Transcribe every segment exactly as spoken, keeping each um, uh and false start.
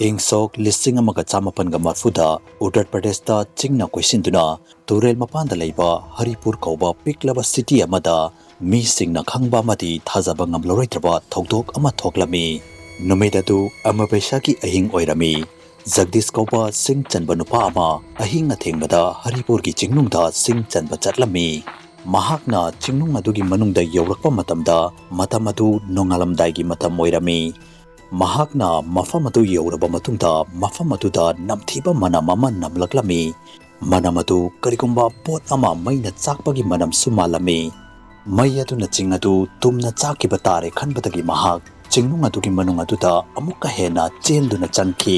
ꯏꯪ ꯁꯣꯛ ꯂꯤꯁꯤꯡ ꯑꯃꯒ ꯆꯥꯃꯥꯄꯟꯒ ꯃꯔꯤꯐꯨꯗ ꯎꯠꯇꯔ ꯄ꯭ꯔꯗꯦꯁꯇ ꯆꯤꯡꯅ ꯀꯣꯏꯁꯤꯟꯗꯨꯅ ꯇꯨꯔꯦꯜ ꯃꯄꯥꯟꯗ ꯂꯩꯕ ꯍꯔꯤꯄꯨꯔ ꯀꯧꯕ ꯄꯤꯛꯂꯕ ꯁꯤꯇꯤ ꯑꯃꯗ ꯃꯤꯁꯤꯡꯅ ꯈꯪꯕ ꯑꯃꯗꯤ ꯊꯥꯖꯕ ꯉꯝꯂꯔꯣꯏꯗ꯭ꯔꯕ ꯊꯧꯗꯣꯛ ꯑꯃ ꯊꯣꯛꯂꯝꯃꯤ꯫ ꯅꯨꯃꯤꯠ ꯑꯗꯨ ꯑꯃꯕꯩꯁꯥꯒꯤ ꯑꯍꯤꯡ ꯑꯣꯏꯔꯝꯃꯤ꯫ ꯖꯒꯗꯤꯁ ꯀꯧꯕ ꯁꯤꯡ ꯆꯟꯕ ꯅꯨꯄꯥ ꯑꯃ ꯑꯍꯤꯡ ꯑꯊꯦꯡꯕꯗ ꯍꯔꯤꯄꯨꯔꯒꯤ ꯆꯤꯡꯅꯨꯡꯗ ꯁꯤꯡ ꯆꯟꯕ ꯆꯠꯂꯝꯃꯤ꯫ ꯃꯍꯥꯛꯅ ꯆꯤꯡꯅꯨꯡ ꯑꯗꯨꯒꯤ ꯃꯅꯨꯡꯗ ꯌꯧꯔꯛꯄ ꯃꯇꯝꯗ ꯃꯇꯝ ꯑꯗꯨ ꯅꯣꯡꯉꯥꯜꯂꯝꯗꯥꯏꯒꯤ ꯃꯇꯝ ꯑꯣꯏꯔꯝꯃꯤ꯫ ꯃꯍꯥꯛꯅ ꯃꯐꯝ ꯑꯗꯨ ꯌꯧꯔꯕ ꯃꯇꯨꯡꯗ ꯃꯐꯝ ꯑꯗꯨꯗ ꯅꯝꯊꯤꯕ ꯃꯅꯝ ꯑꯃ ꯅꯝꯂꯛꯂꯝꯃꯤ꯫ ꯃꯅꯝ ꯑꯗꯨ ꯀꯔꯤꯒꯨꯝꯕ ꯄꯣꯠ ꯑꯃ ꯃꯩꯅ ꯆꯥꯛꯄꯒꯤ ꯃꯅꯝꯁꯨ ꯃꯥꯜꯂꯝꯃꯤ꯫ ꯃꯩ ꯑꯗꯨꯅ ꯆꯤꯡ ꯑꯗꯨ ꯇꯨꯝꯅ ꯆꯥꯛꯈꯤꯕ ꯇꯥꯔꯦ ꯈꯟꯕꯗꯒꯤ ꯃꯍꯥꯛ ꯆꯤꯡꯅꯨꯡ ꯑꯗꯨꯒꯤ ꯃꯅꯨꯡ ꯑꯗꯨꯗ ꯑꯃꯨꯛꯀ ꯍꯦꯟꯅ ꯆꯦꯟꯗꯨꯅ ꯆꯪꯈꯤ꯫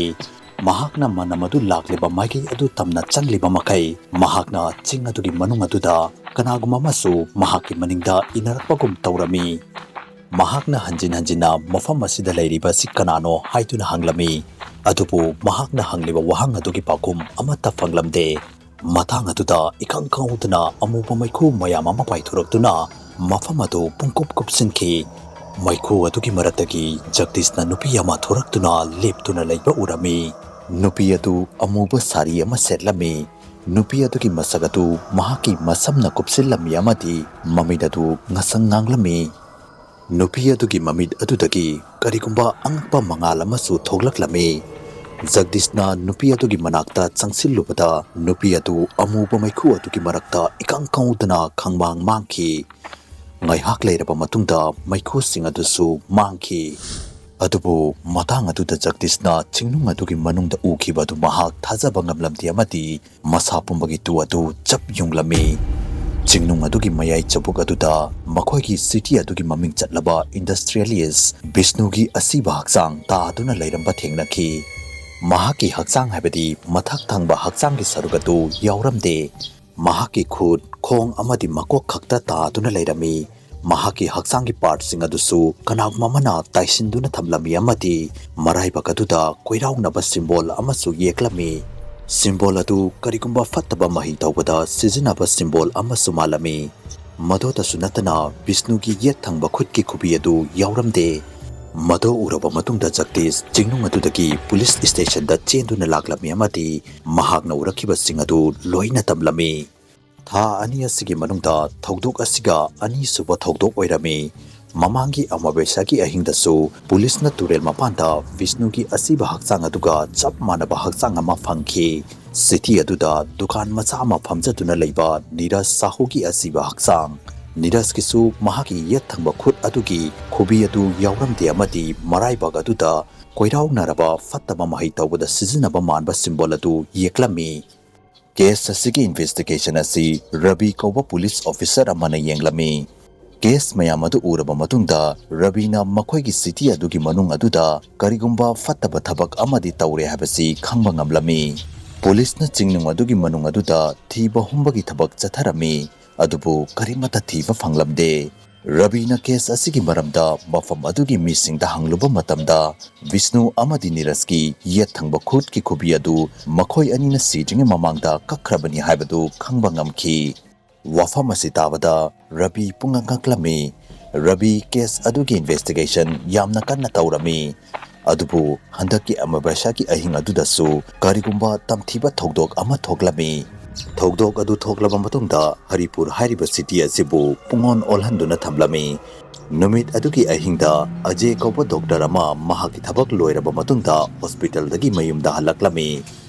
ꯃꯍꯥꯛꯅ ꯃꯅꯝ ꯑꯗꯨ ꯂꯥꯛꯂꯤꯕ ꯃꯥꯏꯀꯩ ꯑꯗꯨ ꯇꯝꯅ ꯆꯪꯂꯤꯕ ꯃꯈꯩ ꯃꯍꯥꯛꯅ ꯆꯤꯡ ꯑꯗꯨꯒꯤ ꯃꯅꯨꯡ ꯑꯗꯨꯗ ꯀꯅꯥꯒꯨꯝꯕ ꯑꯃꯁꯨ ꯃꯍꯥꯛꯀꯤ ꯃꯅꯤꯡꯗ ꯏꯟꯅꯔꯛꯄꯒꯨꯝ ꯇꯧꯔꯝꯃꯤ꯫ ꯃꯍꯥꯛꯅ ꯍꯟꯖꯤꯟ ꯍꯟꯖꯤꯟꯅ ꯃꯐꯝ ꯑꯁꯤꯗ ꯂꯩꯔꯤꯕ ꯑꯁꯤ ꯀꯅꯥꯅꯣ ꯍꯥꯏꯗꯨꯅ ꯍꯪꯂꯝꯃꯤ꯫ ꯑꯗꯨꯕꯨ ꯃꯍꯥꯛꯅ ꯍꯪꯂꯤꯕ ꯋꯥꯍꯪ ꯑꯗꯨꯒꯤ ꯄꯥꯎꯈꯨꯝ ꯑꯃꯠꯇ ꯐꯪꯂꯝꯗꯦ꯫ ꯃꯇꯥꯡ ꯑꯗꯨꯗ ꯏꯈꯪ ꯈꯪꯍꯧꯗꯅ ꯑꯃꯨꯕ ꯃꯩꯈꯨ ꯃꯌꯥꯝ ꯑꯃ ꯄꯥꯏꯊꯣꯔꯛꯇꯨꯅ ꯃꯐꯝ ꯑꯗꯨ ꯄꯨꯡꯀꯨꯞ ꯀꯨꯞꯁꯤꯟꯈꯤ꯫ ꯃꯩꯈꯨ ꯑꯗꯨꯒꯤ ꯃꯔꯛꯇꯒꯤ ꯖꯒꯗꯤꯁꯅ ꯅꯨꯄꯤ ꯑꯃ ꯊꯣꯔꯛꯇꯨꯅ ꯂꯦꯞꯇꯨꯅ ꯂꯩꯕ ꯎꯔꯝꯃꯤ꯫ ꯅꯨꯄꯤ ꯑꯗꯨ ꯑꯃꯨꯕ ꯁꯥꯔꯤ ꯑꯃ ꯁꯦꯠꯂꯝꯃꯤ꯫ ꯅꯨꯄꯤ ꯑꯗꯨꯒꯤ ꯃꯁꯛ ꯑꯗꯨ ꯃꯍꯥꯛꯀꯤ ꯃꯁꯝꯅ ꯀꯨꯞꯁꯤꯜꯂꯝꯃꯤ ꯑꯃꯗꯤ ꯃꯃꯤꯠ ꯑꯗꯨ ꯉꯁꯪ ꯉꯥꯡꯂꯝꯃꯤ꯫ ꯅꯨꯄꯤ ꯑꯗꯨꯒꯤ ꯃꯃꯤꯠ ꯑꯗꯨꯗꯒꯤ ꯀꯔꯤꯒꯨꯝꯕ ꯑꯉꯛꯄ ꯃꯉꯥꯜ ꯑꯃꯁꯨ ꯊꯣꯛꯂꯛꯂꯝꯃꯤ꯫ ꯖꯒꯗꯤꯁꯅ ꯅꯨꯄꯤ ꯑꯗꯨꯒꯤ ꯃꯅꯥꯛꯇ ꯆꯪꯁꯤꯜꯂꯨꯕꯗ ꯅꯨꯄꯤ ꯑꯗꯨ ꯑꯃꯨꯕ ꯃꯩꯈꯨ ꯑꯗꯨꯒꯤ ꯃꯔꯛꯇ ꯏꯀꯪ ꯀꯪꯗꯨꯅ ꯈꯪꯃꯥꯡ ꯃꯥꯡꯈꯤ꯫ ꯉꯥꯏꯍꯥꯛ ꯂꯩꯔꯕ ꯃꯇꯨꯡꯗ ꯃꯩꯈꯨꯁꯤꯡ ꯑꯗꯨꯁꯨ ꯃꯥꯡꯈꯤ꯫ ꯑꯗꯨꯕꯨ ꯃꯇꯥꯡ ꯑꯗꯨꯗ ꯖꯒꯗꯤꯁꯅ ꯆꯤꯡꯅꯨꯡ ꯑꯗꯨꯒꯤ ꯃꯅꯨꯡꯗ ꯎꯈꯤꯕ ꯑꯗꯨ ꯃꯍꯥꯛ ꯊꯥꯖꯕ ꯉꯝꯂꯝꯗꯦ ꯑꯃꯗꯤ ꯃꯁꯥ ꯄꯨꯝꯕꯒꯤ ꯇꯨ ꯑꯗꯨ ꯆꯞ ꯌꯨꯡꯂꯝꯃꯤ꯫ ꯆꯤꯡꯅꯨꯡ ꯑꯗꯨꯒꯤ ꯃꯌꯥꯏ ꯆꯕꯨꯛ ꯑꯗꯨꯗ ꯃꯈꯣꯏꯒꯤ ꯁꯤꯇꯤ ꯑꯗꯨꯒꯤ ꯃꯃꯤꯡ ꯆꯠꯂꯕ ꯏꯟꯗꯁꯇ꯭ꯔꯤꯌꯦꯂꯤꯁ ꯕꯤꯁꯅꯨꯒꯤ ꯑꯁꯤꯕ ꯍꯛꯆꯥꯡ ꯇꯥꯗꯨꯅ ꯂꯩꯔꯝꯕ ꯊꯦꯡꯅꯈꯤ꯫ ꯃꯍꯥꯛꯀꯤ ꯍꯛꯆꯥꯡ ꯍꯥꯏꯕꯗꯤ ꯃꯊꯛ ꯊꯪꯕ ꯍꯛꯆꯥꯡꯒꯤ ꯁꯔꯨꯛ ꯑꯗꯨ ꯌꯥꯎꯔꯝꯗꯦ꯫ ꯃꯍꯥꯛꯀꯤ ꯈꯨꯠ, ꯈꯣꯡ ꯑꯃꯗꯤ ꯃꯀꯣꯛ ꯈꯛꯇ ꯇꯥꯗꯨꯅ ꯂꯩꯔꯝꯃꯤ꯫ ꯃꯍꯥꯛꯀꯤ ꯍꯛꯆꯥꯡꯒꯤ ꯄꯥꯔꯠꯁꯤꯡ ꯑꯗꯨꯁꯨ ꯀꯅꯥꯒꯨꯝꯕ ꯑꯃꯅ ꯇꯥꯏꯁꯤꯟꯗꯨꯅ ꯊꯝꯂꯝꯃꯤ ꯑꯃꯗꯤ ꯃꯔꯥꯏꯕꯛ ꯑꯗꯨꯗ ꯀꯣꯏꯔꯥꯎꯅꯕ ꯁꯤꯝꯕꯣꯜ ꯑꯃꯁꯨ ꯌꯦꯛꯂꯝꯃꯤ꯫ ꯁꯤꯝꯕꯣꯜ ꯑꯗꯨ ꯀꯔꯤꯒꯨꯝꯕ ꯐꯠꯇꯕ ꯃꯍꯩ ꯇꯧꯕꯗ ꯁꯤꯖꯤꯟꯅꯕ ꯁꯤꯝꯕꯣꯜ ꯑꯃꯁꯨ ꯃꯥꯜꯂꯝꯃꯤ꯫ ꯃꯗꯨꯇꯁꯨ ꯅꯠꯇꯅ ꯕꯤꯁꯅꯨꯒꯤ ꯌꯦꯠ ꯊꯪꯕ ꯈꯨꯠꯀꯤ ꯈꯨꯕꯤ ꯑꯗꯨ ꯌꯥꯎꯔꯝꯗꯦ꯫ ꯃꯗꯨ ꯎꯔꯕ ꯃꯇꯨꯡꯗ ꯖꯒꯗꯤꯁ ꯆꯤꯡꯅꯨꯡ ꯑꯗꯨꯗꯒꯤ ꯄꯨꯂꯤꯁ ꯁ꯭ꯇꯦꯁꯟꯗ ꯆꯦꯟꯗꯨꯅ ꯂꯥꯛꯂꯝꯃꯤ ꯑꯃꯗꯤ ꯃꯍꯥꯛꯅ ꯎꯔꯛꯈꯤꯕꯁꯤꯡ ꯑꯗꯨ ꯂꯣꯏꯅ ꯇꯝꯂꯝꯃꯤ꯫ ꯊꯥ ꯑꯅꯤ ꯑꯁꯤꯒꯤ ꯃꯅꯨꯡꯗ ꯊꯧꯗꯣꯛ ꯑꯁꯤꯒ ꯑꯅꯤꯁꯨꯕ ꯊꯧꯗꯣꯛ ꯑꯣꯏꯔꯝꯃꯤ꯫ ꯃꯃꯥꯡꯒꯤ ꯑꯃꯥꯕ꯭ꯌꯁꯥꯒꯤ ꯑꯍꯤꯡꯗꯁꯨ ꯄꯨꯂꯤꯁꯅ ꯇꯨꯔꯦꯜ ꯃꯄꯥꯟꯗ ꯕꯤꯁꯅꯨꯒꯤ ꯑꯁꯤꯕ ꯍꯛꯆꯥꯡ ꯑꯗꯨꯒ ꯆꯞ ꯃꯥꯟꯅꯕ ꯍꯛꯆꯥꯡ ꯑꯃ ꯐꯪꯈꯤ꯫ ꯁꯤꯇꯤ ꯑꯗꯨꯗ ꯗꯨꯀꯥꯟ ꯃꯆꯥ ꯑꯃ ꯐꯝꯖꯗꯨꯅ ꯂꯩꯕ ꯅꯤꯔꯖ ꯁꯥꯍꯨꯒꯤ ꯑꯁꯤꯕ ꯍꯛꯆꯥꯡ꯫ ꯅꯤꯔꯖꯀꯤꯁꯨ ꯃꯍꯥꯛꯀꯤ ꯌꯦꯠ ꯊꯪꯕ ꯈꯨꯠ ꯑꯗꯨꯒꯤ ꯈꯨꯕꯤ ꯑꯗꯨ ꯌꯥꯎꯔꯝꯗꯦ ꯑꯃꯗꯤ ꯃꯔꯥꯏꯕꯛ ꯑꯗꯨꯗ ꯀꯣꯏꯔꯥꯎꯅꯔꯕ ꯐꯠꯇꯕ ꯃꯍꯩ ꯇꯧꯕꯗ ꯁꯤꯖꯤꯟꯅꯕ ꯃꯥꯟꯕ ꯁꯤꯝꯕꯣꯜ ꯑꯗꯨ ꯌꯦꯛꯂꯝꯃꯤ꯫ ꯀꯦꯁ ꯑꯁꯤꯒꯤ ꯏꯟꯚꯦꯁꯇꯤꯒꯦꯁꯟ ꯑꯁꯤ ꯔꯕꯤ ꯀꯧꯕ ꯄꯨꯂꯤꯁ ꯑꯣꯐꯤꯁꯔ ꯑꯃꯅ ꯌꯦꯡꯂꯝꯃꯤ꯫ ꯀꯦꯁ ꯃꯌꯥꯝ ꯑꯗꯨ ꯎꯔꯕ ꯃꯇꯨꯡꯗ ꯔꯕꯤꯅ ꯃꯈꯣꯏꯒꯤ ꯁꯤꯇꯤ ꯑꯗꯨꯒꯤ ꯃꯅꯨꯡ ꯑꯗꯨꯗ ꯀꯔꯤꯒꯨꯝꯕ ꯐꯠꯇꯕ ꯊꯕꯛ ꯑꯃꯗꯤ ꯇꯧꯔꯦ ꯍꯥꯏꯕꯁꯤ ꯈꯪꯕ ꯉꯝꯂꯝꯃꯤ꯫ ꯄꯨꯂꯤꯁꯅ ꯆꯤꯡꯅꯨꯡ ꯑꯗꯨꯒꯤ ꯃꯅꯨꯡ ꯑꯗꯨꯗ ꯊꯤꯕ ꯍꯨꯝꯕꯒꯤ ꯊꯕꯛ ꯆꯠꯊꯔꯝꯃꯤ, ꯑꯗꯨꯕꯨ ꯀꯔꯤꯃꯠꯇ ꯊꯤꯕ ꯐꯪꯂꯝꯗꯦ꯫ ꯔꯕꯤꯅ ꯀꯦꯁ ꯑꯁꯤꯒꯤ ꯃꯔꯝꯗ ꯃꯐꯝ ꯑꯗꯨꯒꯤ ꯃꯤꯁꯤꯡꯗ ꯍꯪꯂꯨꯕ ꯃꯇꯝꯗ, ꯕꯤꯁꯅꯨ ꯑꯃꯗꯤ ꯅꯤꯔꯖꯀꯤ ꯌꯦꯠ ꯊꯪꯕ ꯈꯨꯠꯀꯤ ꯈꯨꯕꯤ ꯑꯗꯨ ꯃꯈꯣꯏ ꯑꯅꯤꯅ ꯁꯤꯗ꯭ꯔꯤꯉꯩ ꯃꯃꯥꯡꯗ ꯀꯛꯈ꯭ꯔꯕꯅꯤ ꯍꯥꯏꯕꯗꯨ ꯈꯪꯕ ꯉꯝꯈꯤ꯫ ꯋꯥꯐꯝ ꯑꯁꯤ ꯇꯥꯕꯗ ꯔꯕꯤ ꯄꯨꯡꯉꯛ ꯉꯛꯂꯝꯃꯤ꯫ ꯔꯕꯤ ꯀꯦꯁ ꯑꯗꯨꯒꯤ ꯏꯟꯚꯦꯁꯇꯤꯒꯦꯁꯟ ꯌꯥꯝꯅ ꯀꯟꯅ ꯇꯧꯔꯝꯃꯤ꯫ ꯑꯗꯨꯕꯨ ꯍꯟꯗꯛꯀꯤ ꯑꯃꯥꯕ꯭ꯌꯁꯥꯒꯤ ꯑꯍꯤꯡ ꯑꯗꯨꯗꯁꯨ ꯀꯔꯤꯒꯨꯝꯕ ꯇꯝꯊꯤꯕ ꯊꯧꯗꯣꯛ ꯑꯃ ꯊꯣꯛꯂꯝꯃꯤ꯫ ꯊꯧꯗꯣꯛ ꯑꯗꯨ ꯊꯣꯛꯂꯕ ꯃꯇꯨꯡꯗ ꯍꯔꯤꯄꯨꯔ ꯍꯥꯏꯔꯤꯕ ꯁꯤꯇꯤ ꯑꯁꯤꯕꯨ ꯄꯨꯡꯑꯣꯟ ꯑꯣꯜꯍꯟꯗꯨꯅ ꯊꯝꯂꯝꯃꯤ꯫ ꯅꯨꯃꯤꯠ ꯑꯗꯨꯒꯤ ꯑꯍꯤꯡꯗ ꯑꯖꯦ ꯀꯧꯕ ꯗꯣꯛꯇꯔ ꯑꯃ ꯃꯍꯥꯛꯀꯤ ꯊꯕꯛ ꯂꯣꯏꯔꯕ ꯃꯇꯨꯡꯗ ꯍꯣꯁꯄꯤꯇꯥꯜꯗꯒꯤ ꯃꯌꯨꯝꯗ ꯍꯜꯂꯛꯂꯝꯃꯤ꯫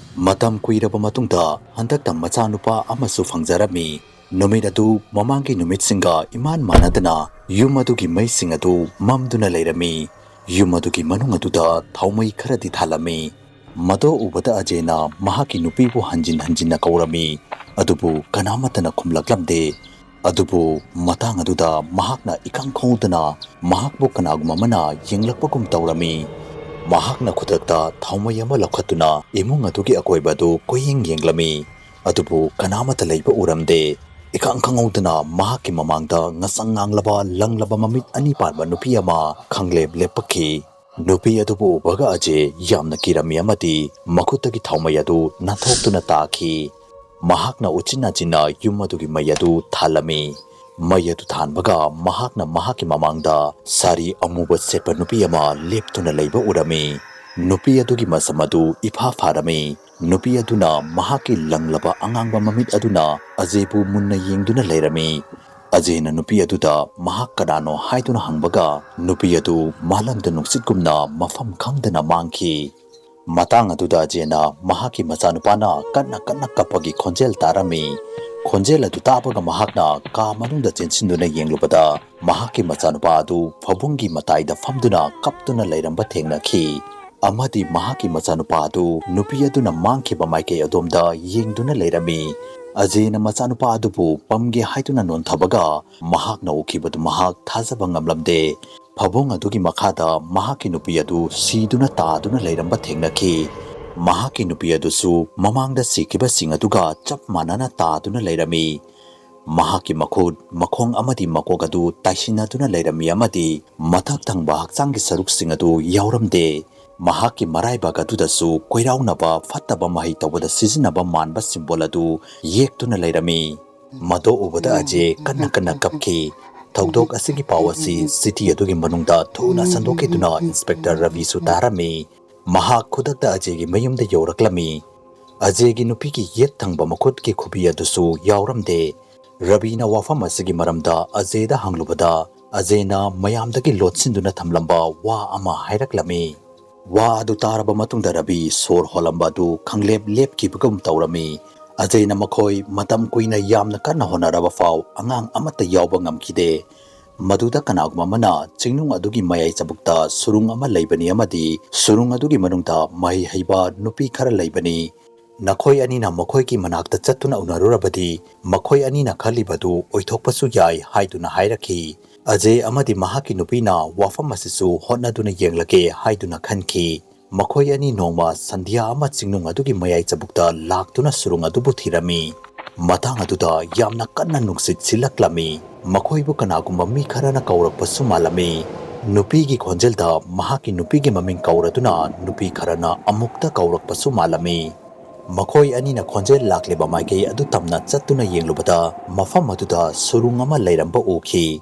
ꯃꯇꯝ ꯀꯨꯏꯔꯕ ꯃꯇꯨꯡꯗ ꯍꯟꯗꯛꯇ ꯃꯆꯥꯅꯨꯄꯥ ꯑꯃꯁꯨ ꯐꯪꯖꯔꯝꯃꯤ꯫ ꯅꯨꯃꯤꯠ ꯑꯗꯨ ꯃꯃꯥꯡꯒꯤ ꯅꯨꯃꯤꯠꯁꯤꯡꯒ ꯏꯃꯥꯟ ꯃꯥꯟꯅꯗꯅ ꯌꯨꯝ ꯑꯗꯨꯒꯤ ꯃꯩꯁꯤꯡ ꯑꯗꯨ ꯃꯝꯗꯨꯅ ꯂꯩꯔꯝꯃꯤ꯫ ꯌꯨꯝ ꯑꯗꯨꯒꯤ ꯃꯅꯨꯡ ꯑꯗꯨꯗ ꯊꯥꯎꯃꯩ ꯈꯔꯗꯤ ꯊꯥꯜꯂꯝꯃꯤ꯫ ꯃꯗꯨ ꯎꯕꯗ ꯑꯖꯦꯅ ꯃꯍꯥꯛꯀꯤ ꯅꯨꯄꯤꯕꯨ ꯍꯟꯖꯤꯟ ꯍꯟꯖꯤꯟꯅ ꯀꯧꯔꯝꯃꯤ, ꯑꯗꯨꯕꯨ ꯀꯅꯥꯃꯠꯇꯅ ꯈꯨꯝꯂꯛꯂꯝꯗꯦ꯫ ꯑꯗꯨꯕꯨ ꯃꯇꯥꯡ ꯑꯗꯨꯗ ꯃꯍꯥꯛꯅ ꯏꯈꯪ ꯈꯪꯍꯧꯗꯅ ꯃꯍꯥꯛꯄꯨ ꯀꯅꯥꯒꯨꯝꯕ ꯑꯃꯅ ꯌꯦꯡꯂꯛꯄꯒꯨꯝ ꯇꯧꯔꯝꯃꯤ꯫ ꯃꯍꯥꯛꯅ ꯈꯨꯗꯛꯇ ꯊꯥꯎꯃꯩ ꯑꯃ ꯂꯧꯈꯠꯇꯨꯅ ꯏꯃꯨꯡ ꯑꯗꯨꯒꯤ ꯑꯀꯣꯏꯕ ꯑꯗꯨ ꯀꯣꯏꯌꯦꯡ ꯌꯦꯡꯂꯝꯃꯤ, ꯑꯗꯨꯕꯨ ꯀꯅꯥꯃꯠꯇ ꯂꯩꯕ ꯎꯔꯝꯗꯦ꯫ ꯏꯈꯪ ꯈꯪꯍꯧꯗꯅ ꯃꯍꯥꯛꯀꯤ ꯃꯃꯥꯡꯗ ꯉꯁꯪ ꯉꯥꯡꯂꯕ ꯂꯪꯂꯕ ꯃꯃꯤꯠ ꯑꯅꯤ ꯄꯥꯟꯕ ꯅꯨꯄꯤ ꯑꯃ ꯈꯪꯂꯦꯞ ꯂꯦꯞꯄꯛꯈꯤ꯫ ꯅꯨꯄꯤ ꯑꯗꯨꯕꯨ ꯎꯕꯒ ꯑꯖꯦ ꯌꯥꯝꯅ ꯀꯤꯔꯝꯃꯤ ꯑꯃꯗꯤ ꯃꯈꯨꯠꯇꯒꯤ ꯊꯥꯎꯃꯩ ꯑꯗꯨ ꯅꯥꯟꯊꯣꯛꯇꯨꯅ ꯇꯥꯈꯤ꯫ ꯃꯍꯥꯛꯅ ꯎꯆꯤꯟ ꯅꯥꯆꯤꯟꯅ ꯌꯨꯝ ꯑꯗꯨꯒꯤ ꯃꯩ ꯑꯗꯨ ꯊꯥꯜꯂꯝꯃꯤ꯫ ꯃꯩ ꯑꯗꯨ ꯊꯥꯟꯕꯒ ꯃꯍꯥꯛꯅ ꯃꯍꯥꯛꯀꯤ ꯃꯃꯥꯡꯗ ꯁꯥꯔꯤ ꯑꯃꯨꯕ ꯁꯦꯠꯄ ꯅꯨꯄꯤ ꯑꯃ ꯂꯦꯞꯇꯨꯅ ꯂꯩꯕ ꯎꯔꯝꯃꯤ꯫ ꯅꯨꯄꯤ ꯑꯗꯨꯒꯤ ꯃꯁꯝ ꯑꯗꯨ ꯏꯐꯥ ꯐꯥꯔꯝꯃꯤ꯫ ꯅꯨꯄꯤ ꯑꯗꯨꯅ ꯃꯍꯥꯛꯀꯤ ꯂꯪꯂꯕ ꯑꯉꯥꯡꯕ ꯃꯃꯤꯠ ꯑꯗꯨꯅ ꯑꯖꯦꯕꯨ ꯃꯨꯟꯅ ꯌꯦꯡꯗꯨꯅ ꯂꯩꯔꯝꯃꯤ꯫ ꯑꯖꯦꯅ ꯅꯨꯄꯤ ꯑꯗꯨꯗ ꯃꯍꯥꯛ ꯀꯅꯥꯅꯣ ꯍꯥꯏꯗꯨꯅ ꯍꯪꯕꯒ, ꯅꯨꯄꯤ ꯑꯗꯨ ꯃꯥꯂꯪꯗ ꯅꯨꯡꯁꯤꯠꯀꯨꯝꯅ ꯃꯐꯝ ꯈꯪꯗꯅ ꯃꯥꯡꯈꯤ꯫ ꯃꯇꯥꯡ ꯑꯗꯨꯗ ꯑꯖꯦꯅ ꯃꯍꯥꯛꯀꯤ ꯃꯆꯥꯅꯨꯄꯥꯅ ꯀꯟꯅ ꯀꯟꯅ ꯀꯞꯄꯒꯤ ꯈꯣꯟꯖꯦꯜ ꯇꯥꯔꯝꯃꯤ꯫ ꯈꯣꯟꯖꯦꯜ ꯑꯗꯨ ꯇꯥꯕꯒ ꯃꯍꯥꯛꯅ ꯀꯥ ꯃꯅꯨꯡꯗ ꯆꯦꯟꯁꯤꯟꯗꯨꯅ ꯌꯦꯡꯂꯨꯕꯗ, ꯃꯍꯥꯛꯀꯤ ꯃꯆꯥꯅꯨꯄꯥ ꯑꯗꯨ ꯐꯕꯨꯡꯒꯤ ꯃꯇꯥꯏꯗ ꯐꯝꯗꯨꯅ ꯀꯞꯇꯨꯅ ꯂꯩꯔꯝꯕ ꯊꯦꯡꯅꯈꯤ꯫ ꯑꯃꯗꯤ ꯃꯍꯥꯛꯀꯤ ꯃꯆꯥꯅꯨꯄꯥ ꯑꯗꯨ ꯅꯨꯄꯤ ꯑꯗꯨꯅ ꯃꯥꯡꯈꯤꯕ ꯃꯥꯏꯀꯩ ꯑꯗꯣꯝꯗ ꯌꯦꯡꯗꯨꯅ ꯂꯩꯔꯝꯃꯤ꯫ ꯑꯖꯦꯅ ꯃꯆꯥꯅꯨꯄꯥ ꯑꯗꯨꯕꯨ ꯄꯝꯒꯦ ꯍꯥꯏꯗꯨꯅ ꯅꯣꯟꯊꯕꯒ, ꯃꯍꯥꯛꯅ ꯎꯈꯤꯕꯗꯨ ꯃꯍꯥꯛ ꯊꯥꯖꯕ ꯉꯝꯂꯝꯗꯦ꯫ ꯐꯕꯨꯡ ꯑꯗꯨꯒꯤ ꯃꯈꯥꯗ ꯃꯍꯥꯛꯀꯤ ꯅꯨꯄꯤ ꯑꯗꯨ ꯁꯤꯗꯨꯅ ꯇꯥꯗꯨꯅ ꯂꯩꯔꯝꯕ ꯊꯦꯡꯅꯈꯤ꯫ ꯃꯍꯥꯛꯀꯤ ꯅꯨꯄꯤ ꯑꯗꯨꯁꯨ ꯃꯃꯥꯡꯗ ꯁꯤꯈꯤꯕꯁꯤꯡ ꯑꯗꯨꯒ ꯆꯞ ꯃꯥꯟꯅꯅ ꯇꯥꯗꯨꯅ ꯂꯩꯔꯝꯃꯤ꯫ ꯃꯍꯥꯛꯀꯤ ꯃꯈꯨꯠ, ꯃꯈꯣꯡ ꯑꯃꯗꯤ ꯃꯀꯣꯛ ꯑꯗꯨ ꯇꯥꯏꯁꯤꯟꯅꯗꯨꯅ ꯂꯩꯔꯝꯃꯤ ꯑꯃꯗꯤ ꯃꯊꯛ ꯊꯪꯕ ꯍꯛꯆꯥꯡꯒꯤ ꯁꯔꯨꯛꯁꯤꯡ ꯑꯗꯨ ꯌꯥꯎꯔꯝꯗꯦ꯫ ꯃꯍꯥꯛꯀꯤ ꯃꯔꯥꯏꯕꯥꯛ ꯑꯗꯨꯗꯁꯨ ꯀꯣꯏꯔꯥꯎꯅꯕ ꯐꯠꯇꯕ ꯃꯍꯩ ꯇꯧꯕꯗ ꯁꯤꯖꯤꯟꯅꯕ ꯃꯥꯟꯕ ꯁꯤꯝꯕꯣꯜ ꯑꯗꯨ ꯌꯦꯛꯇꯨꯅ ꯂꯩꯔꯝꯃꯤ꯫ ꯃꯗꯨ ꯎꯕꯗ ꯑꯖꯦ ꯀꯟꯅ ꯀꯟꯅ ꯀꯞꯈꯤ꯫ ꯊꯧꯗꯣꯛ ꯑꯁꯤꯒꯤ ꯄꯥꯎ ꯑꯁꯤ ꯁꯤꯇꯤ ꯑꯗꯨꯒꯤ ꯃꯅꯨꯡꯗ ꯊꯨꯅ ꯁꯟꯗꯣꯛꯈꯤꯗꯨꯅ ꯏꯟꯁꯄꯦꯛꯇꯔ ꯔꯕꯤꯁꯨ ꯇꯥꯔꯝꯃꯤ꯫ ꯃꯍꯥꯛ ꯈꯨꯗꯛꯇ ꯑꯖꯦꯒꯤ ꯃꯌꯨꯝꯗ ꯌꯧꯔꯛꯂꯝꯃꯤ꯫ ꯑꯖꯦꯒꯤ ꯅꯨꯄꯤꯒꯤ ꯌꯦꯠ ꯊꯪꯕ ꯃꯈꯨꯠꯀꯤ ꯈꯨꯕꯤ ꯑꯗꯨꯁꯨ ꯌꯥꯎꯔꯝꯗꯦ꯫ ꯔꯕꯤꯅ ꯋꯥꯐꯝ ꯑꯁꯤꯒꯤ ꯃꯔꯝꯗ ꯑꯖꯦꯗ ꯍꯪꯂꯨꯕꯗ, ꯑꯖꯦꯅ ꯃꯌꯥꯝꯗꯒꯤ ꯂꯣꯠꯁꯤꯟꯗꯨꯅ ꯊꯝꯂꯝꯕ ꯋꯥ ꯑꯃ ꯍꯥꯏꯔꯛꯂꯝꯃꯤ꯫ ꯋꯥ ꯑꯗꯨ ꯇꯥꯔꯕ ꯃꯇꯨꯡꯗ ꯔꯕꯤ ꯁꯣꯔ ꯍꯣꯜꯂꯝꯕ ꯑꯗꯨ ꯈꯪꯂꯦꯞ ꯂꯦꯞꯈꯤꯕꯒꯨꯝ ꯇꯧꯔꯝꯃꯤ꯫ ꯑꯖꯦꯅ ꯃꯈꯣꯏ ꯃꯇꯝ ꯀꯨꯏꯅ ꯌꯥꯝꯅ ꯀꯟꯅ ꯍꯣꯠꯅꯔꯕ ꯐꯥꯎ ꯑꯉꯥꯡ ꯑꯃꯠꯇ ꯌꯥꯎꯕ ꯉꯝꯈꯤꯗꯦ꯫ ꯃꯗꯨꯗ ꯀꯅꯥꯒꯨꯝꯕ ꯑꯃꯅ ꯆꯤꯡꯅꯨꯡ ꯑꯗꯨꯒꯤ ꯃꯌꯥꯏ ꯆꯕꯨꯛꯇ ꯁꯨꯔꯨꯡ ꯑꯃ ꯂꯩꯕꯅꯤ ꯑꯃꯗꯤ ꯁꯨꯔꯨꯡ ꯑꯗꯨꯒꯤ ꯃꯅꯨꯡꯗ ꯃꯍꯩ ꯍꯩꯕ ꯅꯨꯄꯤ ꯈꯔ ꯂꯩꯕꯅꯤ꯫ ꯅꯈꯣꯏ ꯑꯅꯤꯅ ꯃꯈꯣꯏꯒꯤ ꯃꯅꯥꯛꯇ ꯆꯠꯇꯨꯅ ꯎꯅꯔꯨꯔꯕꯗꯤ ꯃꯈꯣꯏ ꯑꯅꯤꯅ ꯈꯜꯂꯤꯕꯗꯨ ꯑꯣꯏꯊꯣꯛꯄꯁꯨ ꯌꯥꯏ ꯍꯥꯏꯗꯨꯅ ꯍꯥꯏꯔꯛꯈꯤ꯫ ꯑꯖꯦ ꯑꯃꯗꯤ ꯃꯍꯥꯛꯀꯤ ꯅꯨꯄꯤꯅ ꯋꯥꯐꯝ ꯑꯁꯤꯁꯨ ꯍꯣꯠꯅꯗꯨꯅ ꯌꯦꯡꯂꯒꯦ ꯍꯥꯏꯗꯨꯅ ꯈꯟꯈꯤ꯫ ꯃꯈꯣꯏ ꯑꯅꯤ ꯅꯣꯡꯃ ꯁꯟꯙ꯭ꯌꯥ ꯑꯃ ꯆꯤꯡꯅꯨꯡ ꯑꯗꯨꯒꯤ ꯃꯌꯥꯏ ꯆꯕꯨꯛꯇ ꯂꯥꯛꯇꯨꯅ ꯁꯨꯔꯨꯡ ꯑꯗꯨꯕꯨ ꯊꯤꯔꯝꯃꯤ꯫ ꯃꯇꯥꯡ ꯑꯗꯨꯗ ꯌꯥꯝꯅ ꯀꯟꯅ ꯅꯨꯡꯁꯤꯠ ꯁꯤꯜꯂꯛꯂꯝꯃꯤ꯫ ꯃꯈꯣꯏꯕꯨ ꯀꯅꯥꯒꯨꯝꯕ ꯃꯤ ꯈꯔꯅ ꯀꯧꯔꯛꯄꯁꯨ ꯃꯥꯜꯂꯝꯃꯤ꯫ ꯅꯨꯄꯤꯒꯤ ꯈꯣꯟꯖꯦꯜꯗ ꯃꯍꯥꯛꯀꯤ ꯅꯨꯄꯤꯒꯤ ꯃꯃꯤꯡ ꯀꯧꯔꯗꯨꯅ ꯅꯨꯄꯤ ꯈꯔꯅ ꯑꯃꯨꯛꯇ ꯀꯧꯔꯛꯄꯁꯨ ꯃꯥꯜꯂꯝꯃꯤ꯫ ꯃꯈꯣꯏ ꯑꯅꯤꯅ ꯈꯣꯟꯖꯦꯜ ꯂꯥꯛꯂꯤꯕ ꯃꯥꯏꯀꯩ ꯑꯗꯨ ꯇꯝꯅ ꯆꯠꯇꯨꯅ ꯌꯦꯡꯂꯨꯕꯗ, ꯃꯐꯝ ꯑꯗꯨꯗ ꯁꯨꯔꯨꯡ ꯑꯃ ꯂꯩꯔꯝꯕ ꯎꯈꯤ꯫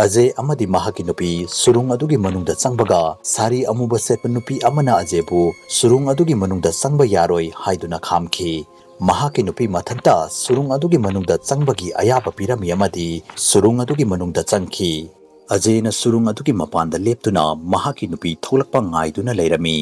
ꯑꯖꯦ ꯑꯃꯗꯤ ꯃꯍꯥꯛꯀꯤ ꯅꯨꯄꯤ ꯁꯨꯔꯨꯡ ꯑꯗꯨꯒꯤ ꯃꯅꯨꯡꯗ ꯆꯪꯕꯒ, ꯁꯥꯔꯤ ꯑꯃꯨꯕ ꯁꯦꯠꯄ ꯅꯨꯄꯤ ꯑꯃꯅ ꯑꯖꯦꯕꯨ ꯁꯨꯔꯨꯡ ꯑꯗꯨꯒꯤ ꯃꯅꯨꯡꯗ ꯆꯪꯕ ꯌꯥꯔꯣꯏ ꯍꯥꯏꯗꯨꯅ ꯈꯥꯝꯈꯤ꯫ ꯃꯍꯥꯛꯀꯤ ꯅꯨꯄꯤ ꯃꯊꯟꯇ ꯁꯨꯔꯨꯡ ꯑꯗꯨꯒꯤ ꯃꯅꯨꯡꯗ ꯆꯪꯕꯒꯤ ꯑꯌꯥꯕ ꯄꯤꯔꯝꯃꯤ ꯑꯃꯗꯤ ꯁꯨꯔꯨꯡ ꯑꯗꯨꯒꯤ ꯃꯅꯨꯡꯗ ꯆꯪꯈꯤ꯫ ꯑꯖꯦꯅ ꯁꯨꯔꯨꯡ ꯑꯗꯨꯒꯤ ꯃꯄꯥꯟꯗ ꯂꯦꯞꯇꯨꯅ ꯃꯍꯥꯛꯀꯤ ꯅꯨꯄꯤ ꯊꯣꯛꯂꯛꯄ ꯉꯥꯏꯗꯨꯅ ꯂꯩꯔꯝꯃꯤ꯫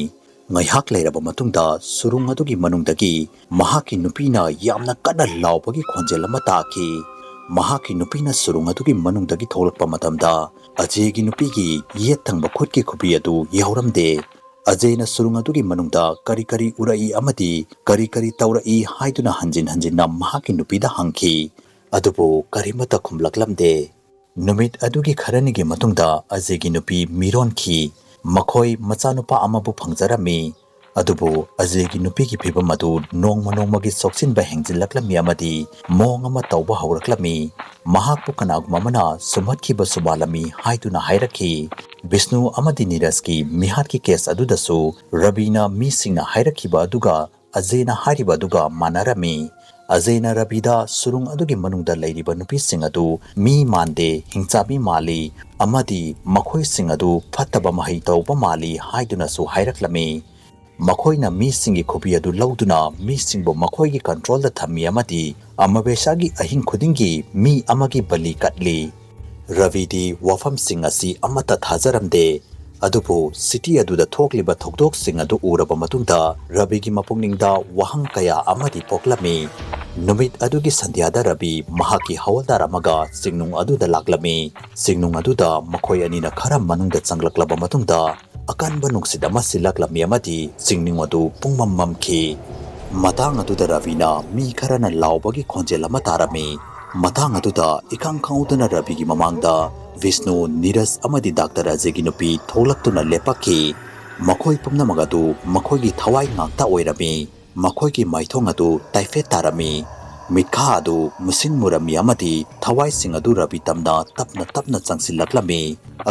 ꯉꯥꯏꯍꯥꯛ ꯂꯩꯔꯕ ꯃꯇꯨꯡꯗ ꯁꯨꯔꯨꯡ ꯑꯗꯨꯒꯤ ꯃꯅꯨꯡꯗꯒꯤ ꯃꯍꯥꯛꯀꯤ ꯅꯨꯄꯤꯅ ꯌꯥꯝꯅ ꯀꯟꯅ ꯂꯥꯎꯕꯒꯤ ꯈꯣꯟꯖꯦꯜ ꯑꯃ ꯇꯥꯈꯤ꯫ ꯃꯍꯥꯛꯀꯤ ꯅꯨꯄꯤꯅ ꯁꯨꯔꯨꯡ ꯑꯗꯨꯒꯤ ꯃꯅꯨꯡꯗꯒꯤ ꯊꯣꯛꯂꯛꯄ ꯃꯇꯝꯗ, ꯑꯖꯦꯒꯤ ꯅꯨꯄꯤꯒꯤ ꯌꯦꯠ ꯊꯪꯕ ꯈꯨꯠꯀꯤ ꯈꯨꯕꯤ ꯑꯗꯨ ꯌꯥꯎꯔꯝꯗꯦ꯫ ꯑꯖꯦꯅ ꯁꯨꯔꯨꯡ ꯑꯗꯨꯒꯤ ꯃꯅꯨꯡꯗ ꯀꯔꯤ ꯀꯔꯤ ꯎꯔꯛꯏ ꯑꯃꯗꯤ ꯀꯔꯤ ꯀꯔꯤ ꯇꯧꯔꯛꯏ ꯍꯥꯏꯗꯨꯅ ꯍꯟꯖꯤꯟ ꯍꯟꯖꯤꯟꯅ ꯃꯍꯥꯛꯀꯤ ꯅꯨꯄꯤꯗ ꯍꯪꯈꯤ꯫ ꯑꯗꯨꯕꯨ ꯀꯔꯤꯃꯠꯇ ꯈꯨꯝꯂꯛꯂꯝꯗꯦ꯫ ꯅꯨꯃꯤꯠ ꯑꯗꯨꯒꯤ ꯈꯔꯅꯤꯒꯤ ꯃꯇꯨꯡꯗ ꯑꯖꯦꯒꯤ ꯅꯨꯄꯤ ꯃꯤꯔꯣꯟꯈꯤ꯫ ꯃꯈꯣꯏ ꯃꯆꯥꯅꯨꯄꯥ ꯑꯃꯕꯨ ꯐꯪꯖꯔꯝꯃꯤ꯫ ꯑꯗꯨꯕꯨ ꯑꯖꯦꯒꯤ ꯅꯨꯄꯤꯒꯤ ꯐꯤꯚꯝ ꯑꯗꯨ ꯅꯣꯡꯃ ꯅꯣꯡꯃꯒꯤ ꯁꯣꯛꯆꯤꯟꯕ ꯍꯦꯟꯖꯤꯜꯂꯛꯂꯝꯃꯤ ꯑꯃꯗꯤ ꯃꯑꯣꯡ ꯑꯃ ꯇꯧꯕ ꯍꯧꯔꯛꯂꯝꯃꯤ꯫ ꯃꯍꯥꯛꯄꯨ ꯀꯅꯥꯒꯨꯝꯕ ꯑꯃꯅ ꯁꯨꯝꯍꯠꯈꯤꯕꯁꯨ ꯃꯥꯜꯂꯝꯃꯤ ꯍꯥꯏꯗꯨꯅ ꯍꯥꯏꯔꯛꯈꯤ꯫ ꯕꯤꯁꯅꯨ ꯑꯃꯗꯤ ꯅꯤꯔꯖꯀꯤ ꯃꯤꯍꯥꯠꯀꯤ ꯀꯦꯁ ꯑꯗꯨꯗꯁꯨ ꯔꯕꯤꯅ ꯃꯤꯁꯤꯡꯅ ꯍꯥꯏꯔꯛꯈꯤꯕ ꯑꯗꯨꯒ ꯑꯖꯦꯅ ꯍꯥꯏꯔꯤꯕ ꯑꯗꯨꯒ ꯃꯥꯟꯅꯔꯝꯃꯤ꯫ ꯑꯖꯦꯅ ꯔꯕꯤꯗ ꯁꯨꯔꯨꯡ ꯑꯗꯨꯒꯤ ꯃꯅꯨꯡꯗ ꯂꯩꯔꯤꯕ ꯅꯨꯄꯤꯁꯤꯡ ꯑꯗꯨ ꯃꯤ ꯃꯥꯟꯗꯦ, ꯍꯤꯡꯆꯥꯕꯤ ꯃꯥꯜꯂꯤ ꯑꯃꯗꯤ ꯃꯈꯣꯏꯁꯤꯡ ꯑꯗꯨ ꯐꯠꯇꯕ ꯃꯍꯩ ꯇꯧꯕ ꯃꯥꯜꯂꯤ ꯍꯥꯏꯗꯨꯅꯁꯨ ꯍꯥꯏꯔꯛꯂꯝꯃꯤ꯫ ꯃꯈꯣꯏꯅ ꯃꯤꯁꯤꯡꯒꯤ ꯈꯨꯕꯤ ꯑꯗꯨ ꯂꯧꯗꯨꯅ ꯃꯤꯁꯤꯡꯕꯨ ꯃꯈꯣꯏꯒꯤ ꯀꯟꯇ꯭ꯔꯣꯜꯗ ꯊꯝꯃꯤ ꯑꯃꯗꯤ ꯑꯃꯕꯦꯁꯥꯒꯤ ꯑꯍꯤꯡ ꯈꯨꯗꯤꯡꯒꯤ ꯃꯤ ꯑꯃꯒꯤ ꯕꯂꯤ ꯀꯠꯂꯤ꯫ ꯔꯕꯤꯗꯤ ꯋꯥꯐꯝꯁꯤꯡ ꯑꯁꯤ ꯑꯃꯠꯇ ꯊꯥꯖꯔꯝꯗꯦ꯫ ꯑꯗꯨꯕꯨ ꯁꯤꯇꯤ ꯑꯗꯨꯗ ꯊꯣꯛꯂꯤꯕ ꯊꯧꯗꯣꯛꯁꯤꯡ ꯑꯗꯨ ꯎꯔꯕ ꯃꯇꯨꯡꯗ ꯔꯕꯤꯒꯤ ꯃꯄꯨꯛꯅꯤꯡꯗ ꯋꯥꯍꯪ ꯀꯌꯥ ꯑꯃꯗꯤ ꯄꯣꯛꯂꯝꯃꯤ꯫ ꯅꯨꯃꯤꯠ ꯑꯗꯨꯒꯤ ꯁꯟꯙ꯭ꯌꯥꯗ ꯔꯕꯤ ꯃꯍꯥꯛꯀꯤ ꯍꯋꯜꯗꯥꯔ ꯑꯃꯒ ꯆꯤꯡꯅꯨꯡ ꯑꯗꯨꯗ ꯂꯥꯛꯂꯝꯃꯤ꯫ ꯆꯤꯡꯅꯨꯡ ꯑꯗꯨꯗ ꯃꯈꯣꯏ ꯑꯅꯤꯅ ꯈꯔ ꯃꯅꯨꯡꯗ ꯆꯪꯂꯛꯂꯕ ꯃꯇꯨꯡꯗ, ꯑꯀꯟꯕ ꯅꯨꯡꯁꯤꯠ ꯑꯃ ꯁꯤꯜꯂꯛꯂꯝꯃꯤ ꯑꯃꯗꯤ ꯆꯤꯡꯅꯨꯡ ꯑꯗꯨ ꯄꯨꯡꯃꯝ ꯃꯝꯈꯤ꯫ ꯃꯇꯥꯡ ꯑꯗꯨꯗ ꯔꯕꯤꯅ ꯃꯤ ꯈꯔꯅ ꯂꯥꯎꯕꯒꯤ ꯈꯣꯟꯖꯦꯜ ꯑꯃ ꯇꯥꯔꯝꯃꯤ꯫ ꯃꯇꯥꯡ ꯑꯗꯨꯗ ꯏꯈꯪ ꯈꯪꯍꯧꯗꯅ ꯔꯕꯤꯒꯤ ꯃꯃꯥꯡꯗ ꯚꯤꯁꯅꯨ, ꯅꯤꯔꯖ ꯑꯃꯗꯤ ꯗꯥꯛꯇꯔ ꯑꯖꯦꯒꯤ ꯅꯨꯄꯤ ꯊꯣꯛꯂꯛꯇꯨꯅ ꯂꯦꯞꯄꯛꯈꯤ꯫ ꯃꯈꯣꯏ ꯄꯨꯝꯅꯃꯛ ꯑꯗꯨ ꯃꯈꯣꯏꯒꯤ ꯊꯋꯥꯏ ꯉꯥꯛꯇ ꯑꯣꯏꯔꯝꯃꯤ꯫ ꯃꯈꯣꯏꯒꯤ ꯃꯥꯏꯊꯣꯡ ꯑꯗꯨ ꯇꯥꯏꯐꯦꯠ ꯇꯥꯔꯝꯃꯤ꯫ ꯃꯤꯠꯈꯥ ꯑꯗꯨ ꯃꯨꯁꯤꯟ ꯃꯨꯔꯝꯃꯤ ꯑꯃꯗꯤ ꯊꯋꯥꯏꯁꯤꯡ ꯑꯗꯨ ꯔꯕꯤ ꯇꯝꯅ ꯇꯞꯅ ꯇꯞꯅ ꯆꯪꯁꯤꯜꯂꯛꯂꯝꯃꯤ꯫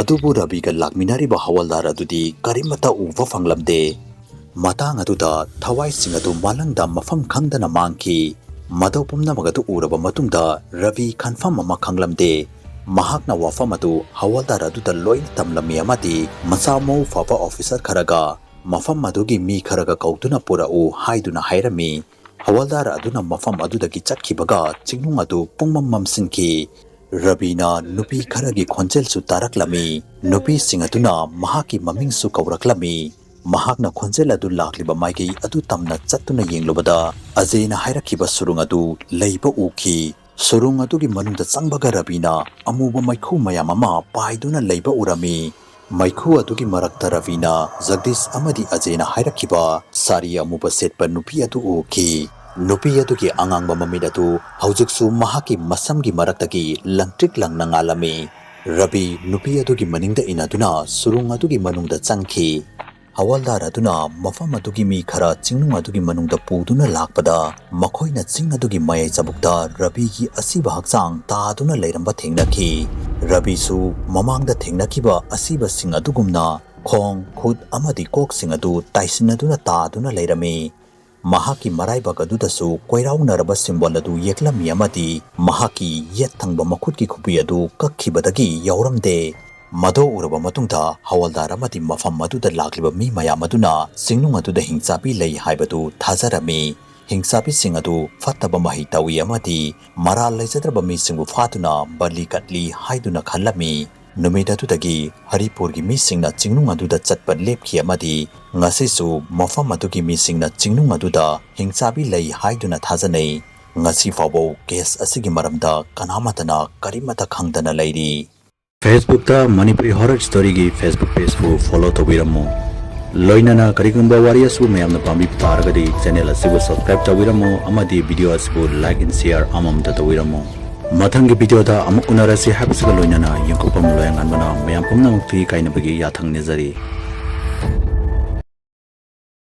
ꯑꯗꯨꯕꯨ ꯔꯕꯤꯒ ꯂꯥꯛꯃꯤꯟꯅꯔꯤꯕ ꯍꯋꯜꯗꯥꯔ ꯑꯗꯨꯗꯤ ꯀꯔꯤꯃꯠꯇ ꯎꯕ ꯐꯪꯂꯝꯗꯦ꯫ ꯃꯇꯥꯡ ꯑꯗꯨꯗ ꯊꯋꯥꯏꯁꯤꯡ ꯑꯗꯨ ꯃꯥꯂꯪꯗ ꯃꯐꯝ ꯈꯪꯗꯅ ꯃꯥꯡꯈꯤ꯫ ꯃꯗꯨ ꯄꯨꯝꯅꯃꯛ ꯑꯗꯨ ꯎꯔꯕ ꯃꯇꯨꯡꯗ ꯔꯕꯤ ꯈꯟꯐꯝ ꯑꯃ ꯈꯪꯂꯝꯗꯦ꯫ ꯃꯍꯥꯛꯅ ꯋꯥꯐꯝ ꯑꯗꯨ ꯍꯋꯜꯗꯥꯔ ꯑꯗꯨꯗ ꯂꯣꯏꯅ ꯇꯝꯂꯝꯃꯤ ꯑꯃꯗꯤ ꯃꯁꯥ ꯃꯎ ꯐꯕ ꯑꯣꯐꯤꯁꯔ ꯈꯔꯒ ꯃꯐꯝ ꯑꯗꯨꯒꯤ ꯃꯤ ꯈꯔꯒ ꯀꯧꯗꯨꯅ ꯄꯨꯔꯛꯎ ꯍꯥꯏꯗꯨꯅ ꯍꯥꯏꯔꯝꯃꯤ꯫ ꯍꯋꯜꯗꯥꯔ ꯑꯗꯨꯅ ꯃꯐꯝ ꯑꯗꯨꯗꯒꯤ ꯆꯠꯈꯤꯕꯒ ꯆꯤꯡꯅꯨꯡ ꯑꯗꯨ ꯄꯨꯡꯃꯝ ꯃꯝꯁꯤꯟꯈꯤ꯫ ꯔꯕꯤꯅ ꯅꯨꯄꯤ ꯈꯔꯒꯤ ꯈꯣꯟꯖꯦꯜꯁꯨ ꯇꯥꯔꯛꯂꯝꯃꯤ꯫ ꯅꯨꯄꯤꯁꯤꯡ ꯑꯗꯨꯅ ꯃꯍꯥꯛꯀꯤ ꯃꯃꯤꯡꯁꯨ ꯀꯧꯔꯛꯂꯝꯃꯤ꯫ ꯃꯍꯥꯛꯅ ꯈꯣꯟꯖꯦꯜ ꯑꯗꯨ ꯂꯥꯛꯂꯤꯕ ꯃꯥꯏꯀꯩ ꯑꯗꯨ ꯇꯝꯅ ꯆꯠꯇꯨꯅ ꯌꯦꯡꯂꯨꯕꯗ, ꯑꯖꯦꯅ ꯍꯥꯏꯔꯛꯈꯤꯕ ꯁꯨꯔꯨꯡ ꯑꯗꯨ ꯂꯩꯕ ꯎꯈꯤ꯫ ꯁꯨꯔꯨꯡ ꯑꯗꯨꯒꯤ ꯃꯅꯨꯡꯗ ꯆꯪꯕꯒ ꯔꯕꯤꯅ ꯑꯃꯨꯕ ꯃꯩꯈꯨ ꯃꯌꯥꯝ ꯑꯃ ꯄꯥꯏꯗꯨꯅ ꯂꯩꯕ ꯎꯔꯝꯃꯤ꯫ ꯃꯩꯈꯨ ꯑꯗꯨꯒꯤ ꯃꯔꯛꯇ ꯔꯕꯤꯅ ꯖꯒꯗꯤꯁ ꯑꯃꯗꯤ ꯑꯖꯦꯅ ꯍꯥꯏꯔꯛꯈꯤꯕ ꯁꯥꯔꯤ ꯑꯃꯨꯕ ꯁꯦꯠꯄ ꯅꯨꯄꯤ ꯑꯗꯨ ꯎꯈꯤ꯫ ꯅꯨꯄꯤ ꯑꯗꯨꯒꯤ ꯑꯉꯥꯡꯕ ꯃꯃꯤꯠ ꯑꯗꯨ ꯍꯧꯖꯤꯛꯁꯨ ꯃꯍꯥꯛꯀꯤ ꯃꯁꯝꯒꯤ ꯃꯔꯛꯇꯒꯤ ꯂꯪꯇ꯭ꯔꯤꯛ ꯂꯪꯅ ꯉꯥꯜꯂꯝꯃꯤ꯫ ꯔꯕꯤ ꯅꯨꯄꯤ ꯑꯗꯨꯒꯤ ꯃꯅꯤꯡꯗ ꯏꯟꯅꯗꯨꯅ ꯁꯨꯔꯨꯡ ꯑꯗꯨꯒꯤ ꯃꯅꯨꯡꯗ ꯆꯪꯈꯤ꯫ ꯍꯋꯜꯗꯥꯔ ꯑꯗꯨꯅ ꯃꯐꯝ ꯑꯗꯨꯒꯤ ꯃꯤ ꯈꯔ ꯆꯤꯡꯅꯨꯡ ꯑꯗꯨꯒꯤ ꯃꯅꯨꯡꯗ ꯄꯨꯗꯨꯅ ꯂꯥꯛꯄꯗ, ꯃꯈꯣꯏꯅ ꯆꯤꯡ ꯑꯗꯨꯒꯤ ꯃꯌꯥꯏ ꯆꯕꯨꯛꯇ ꯔꯕꯤꯒꯤ ꯑꯁꯤꯕ ꯍꯛꯆꯥꯡ ꯇꯥꯗꯨꯅ ꯂꯩꯔꯝꯕ ꯊꯦꯡꯅꯈꯤ꯫ ꯔꯕꯤꯁꯨ ꯃꯃꯥꯡꯗ ꯊꯦꯡꯅꯈꯤꯕ ꯑꯁꯤꯕꯁꯤꯡ ꯑꯗꯨꯒꯨꯝꯅ ꯈꯣꯡ, ꯈꯨꯠ ꯑꯃꯗꯤ ꯀꯣꯛꯁꯤꯡ ꯑꯗꯨ ꯇꯥꯏꯁꯤꯟꯅꯗꯨꯅ ꯇꯥꯗꯨꯅ ꯂꯩꯔꯝꯃꯤ꯫ ꯃꯍꯥꯛꯀꯤ ꯃꯔꯥꯏꯕꯛ ꯑꯗꯨꯗꯁꯨ ꯀꯣꯏꯔꯥꯎꯅꯔꯕ ꯁꯤꯝꯕꯣꯜ ꯑꯗꯨ ꯌꯦꯛꯂꯝꯃꯤ ꯑꯃꯗꯤ ꯃꯍꯥꯛꯀꯤ ꯌꯦꯠ ꯊꯪꯕ ꯃꯈꯨꯠꯀꯤ ꯈꯨꯕꯤ ꯑꯗꯨ ꯀꯛꯈꯤꯕꯗꯒꯤ ꯌꯥꯎꯔꯝꯗꯦ꯫ ꯃꯗꯨ ꯎꯔꯕ ꯃꯇꯨꯡꯗ ꯍꯋꯜꯗꯥꯔ ꯑꯃꯗꯤ ꯃꯐꯝ ꯑꯗꯨꯗ ꯂꯥꯛꯂꯤꯕ ꯃꯤ ꯃꯌꯥꯝ ꯑꯗꯨꯅ ꯆꯤꯡꯅꯨꯡ ꯑꯗꯨꯗ ꯍꯤꯡꯆꯥꯕꯤ ꯂꯩ ꯍꯥꯏꯕꯗꯨ ꯊꯥꯖꯔꯝꯃꯤ꯫ ꯍꯤꯡꯆꯥꯕꯤꯁꯤꯡ ꯑꯗꯨ ꯐꯠꯇꯕ ꯃꯍꯩ ꯇꯧꯏ ꯑꯃꯗꯤ ꯃꯔꯥꯜ ꯂꯩꯖꯗ꯭ꯔꯕ ꯃꯤꯁꯤꯡꯕꯨ ꯐꯥꯗꯨꯅ ꯕꯂꯤ ꯀꯠꯂꯤ ꯍꯥꯏꯗꯨꯅ ꯈꯜꯂꯝꯃꯤ꯫ ꯅꯨꯃꯤꯠ ꯑꯗꯨꯗꯒꯤ ꯍꯔꯤꯄꯨꯔꯒꯤ ꯃꯤꯁꯤꯡꯅ ꯆꯤꯡꯅꯨꯡ ꯑꯗꯨꯗ ꯆꯠꯄ ꯂꯦꯞꯈꯤ ꯑꯃꯗꯤ ꯉꯁꯤꯁꯨ ꯃꯐꯝ ꯑꯗꯨꯒꯤ ꯃꯤꯁꯤꯡꯅ ꯆꯤꯡꯅꯨꯡ ꯑꯗꯨꯗ ꯍꯤꯡꯆꯥꯕꯤ ꯂꯩ ꯍꯥꯏꯗꯨꯅ ꯊꯥꯖꯅꯩ꯫ ꯉꯁꯤ ꯐꯥꯎꯕ ꯀꯦꯁ ꯑꯁꯤꯒꯤ ꯃꯔꯝꯗ ꯀꯅꯥꯃꯠꯇꯅ ꯀꯔꯤꯃꯠꯇ ꯈꯪꯗꯅ ꯂꯩꯔꯤ꯫ Facebook-ꯇ Manipuri Horror Story-ꯒꯤ Facebook page-ꯄꯨ follow ꯇꯧꯕꯤꯔꯝꯃꯨ꯫ ꯂꯣꯏꯅꯅ ꯀꯔꯤꯒꯨꯝꯕ ꯋꯥꯔꯤ ꯑꯁꯤꯕꯨ ꯃꯌꯥꯝꯅ ꯄꯥꯝꯕꯤꯕ ꯇꯥꯔꯒꯗꯤ channel ꯑꯁꯤꯕꯨ subscribe ꯇꯧꯕꯤꯔꯝꯃꯨ ꯑꯃꯗꯤ video ꯑꯁꯤꯕꯨ like and share ꯑꯃꯃꯝꯇ ꯇꯧꯕꯤꯔꯝꯃꯨ꯫ ꯃꯊꯪꯒꯤ video-ꯗ ꯑꯃꯨꯛ ꯎꯅꯔꯁꯤ ꯍꯥꯏꯕꯁꯤꯒ ꯂꯣꯏꯅꯅ ꯌꯦꯡꯊꯣꯛꯄ ꯂꯣꯌꯥꯉꯥꯟꯕꯅ ꯃꯌꯥꯝ ꯄꯨꯝꯅꯃꯛꯇ ꯏꯀꯥꯏꯅꯕꯒꯤ ꯌꯥꯊꯪ ꯅꯤꯖꯔꯤ꯫